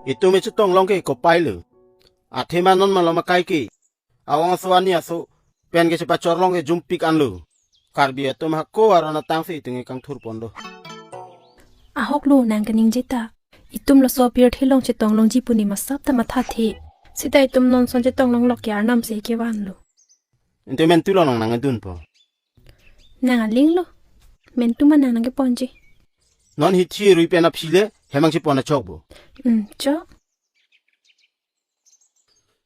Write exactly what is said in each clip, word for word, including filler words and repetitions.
Itum echetong long ke kopai lo. Athema non malom akai ke. Awang aso ani aso pen kechepachor long ke jumpik anlo. Karbi atum hako aron atang si itum ke kangthur pon do. Ahok lo nang kaningje ta. Itum laso apirthe along chetong longji pu ne masap ta mathathe. Seta itum non ason chetong longlok ke arnam si kevan lo. Ante mentu lo nang nangdunpo. Nang aling lo. Mentu ma nang nangkeponji. Non hithi rui pen aphi le hem nangchepon achok bo. Hmm, chok.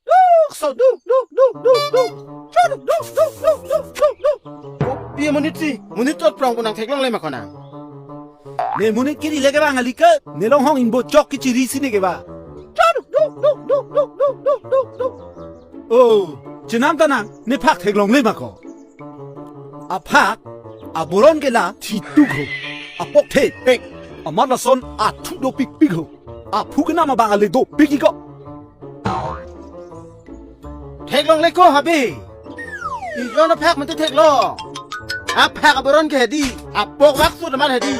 Duk, so, duk, duk, duk, duk, duk. Cho, duk, duk, duk, duk, duk, duk, duk. Kopi amonit si, monit chot prong pu nang theklongle ma ko nang. Ne monit kiri le kevang kali ke, ne longhong ingbo chok kechiri si ne kevang. Cho, duk, duk, duk, duk, duk, duk, duk, duk. Oh, chenam ta nang, ne phak theklongle ma ko. Aphak, aboron ke la thituk ho. Apok thepek, amat lason athu dopikpik ho. Aphu kenam abang ale dopik iko. Theklongle ko habe. Ijon aphak mate theklong. Aphak aboron ke hedi, apok waksut amat hedi.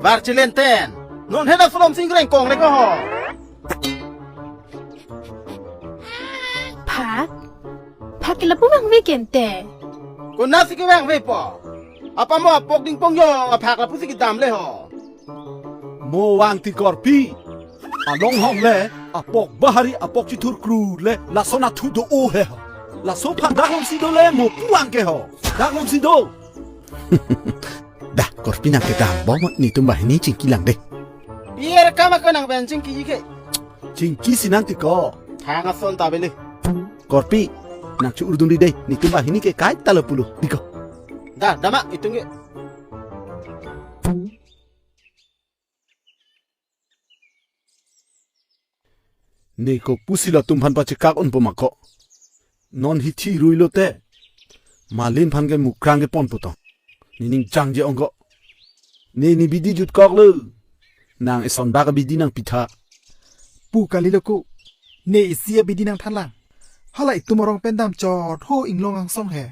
Var chilenten. Non heda sulom sing rengkong le ko ho. Phak? Phak ke lapu vangve ke ante. Konat si kevangvepo? Apa mo apok dingpong jong aphak lapu si kedam le ho. Mo vang ti korpi. Alonghong le apok bahari apok chithur kru le lason athu do-o he ho. Laso phak dak lom si do le mo pu vang ke ho. Dak lom si do. Dah, korpi nang kedam bom netum banghini chingki lang dei. Biar kama ko nang pen chingki ke. Chingki si nang ti ko. Thang ason ta bele. Korpi, nang chu urdun di dei, netum banghini ke kaita lo pulo, di ko. Dah, dama itum ke. Ne kopusi latum aphan pachekak unpo ma ko. Non hithi rui lote. Malin aphan ke mukrang kepon putong. Ne ning jangje ong ko. Ne ne bidi jutkok lo. Nang eson bak abidi nang pitha. Pu kali lo ko. Ne isi abidi nang thanlang. Hala itum arong pen dam chot ho inglong angsong he.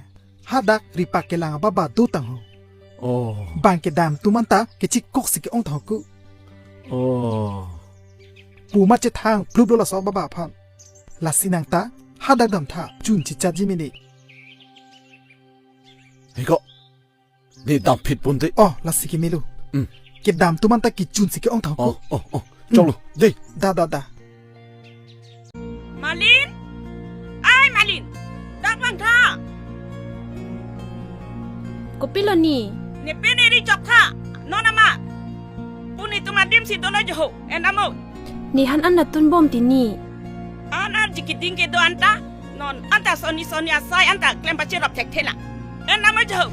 Hadak ripak kelang ababa do tang ho. Oh. Bang kedam atum anta kechikok si ke-ong tang ho ko. Oh. Pu mat chethang plup lo laso ababa aphan. Lasi nang ta hadak dam tha chun chichatji mene. Hei ko. Ne dam phit pon te. Oh, lasi ke melo. Hmm. Kedam atum anta kechun si ke-ong tang ho ko. Oh, oh, oh. Choklo. Dei. Da, da, da. Malin? Ai, Malin. Dak vang tha. Kopilo ni? Ne pen eri chok tha. Non amat. Pu netum adim si dolo jo ho. En amo. Ne han an natun bom ti ni. An arji keding kedo anta. Non anta soni soni asai anta klem pacherop thekthelang. En amo jo ho.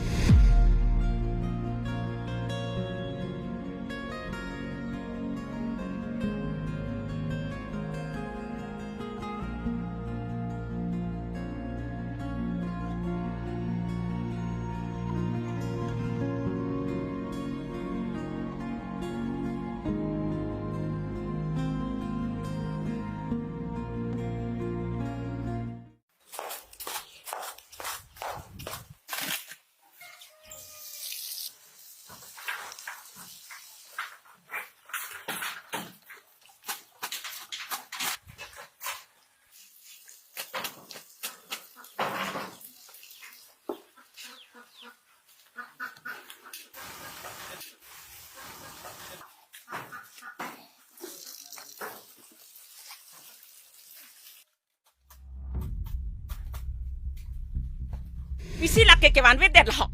Isi lake kevanvedet lo ho.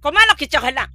Komat lo kechok helang.